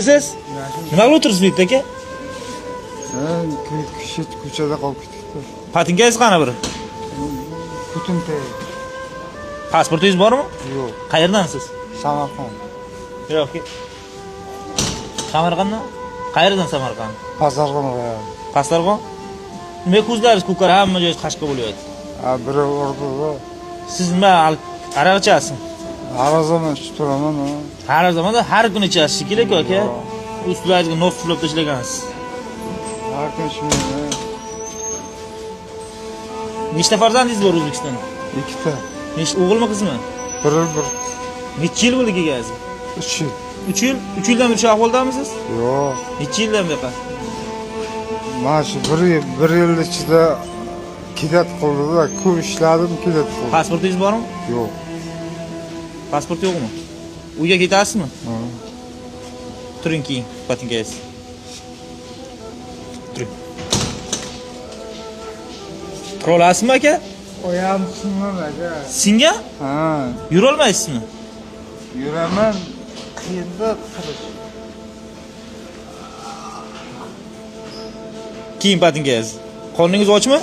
Siz nima qilib o'tiribsiz bu yerda, aka? Kishi ko'chada qolib ketibdi. Patinkangiz qani bir? Kutumta. Pasportingiz bormi? Yo'q. Qayerdansiz? Samarqand. Yo'q. Samarqanddan? Qayerdan Samarqand? Pazarg'on rayoni. Pastdarg'on? Nima ko'zlaringiz ko'kar, hamma joyingiz qashqa bo'lyapti. Ha, birov urdi-da. Siz nima aroq ichasizmi? Har zamon ichib turaman. Ha. Har zamonda har kuni ichasiz shekilli aka. Ustlaringizga nos puflab tashlagansiz. Har kun ichmayman. Nechta farzandingiz bor O'zbekistonda? Ikkita. Nechta, o'g'ilmi, qizmi? Bir bir. Necha yil bo'ldi kelganingizga? 3 yil. 3 yil? 3 yildan beri shu ahvoldamisiz? Yo'q. Necha yildan buyoqqa? Mana shu bir yil, bir yil ichida kedat qildi-da, ko'p ishladim, kedat qildi. Pasportingiz bormi? Yo'q. Pasport yo'qmi? Uyga ketasizmi? Ha. Turing, keyin botinkangiz. Turing. Tura olasizmi, aka? Oyog'im singan, aka. Singan? Ha, Yura olmaysizmi? Yuraman, qiyinda turish. Keyin botinkangiz. Qorningiz ochmi?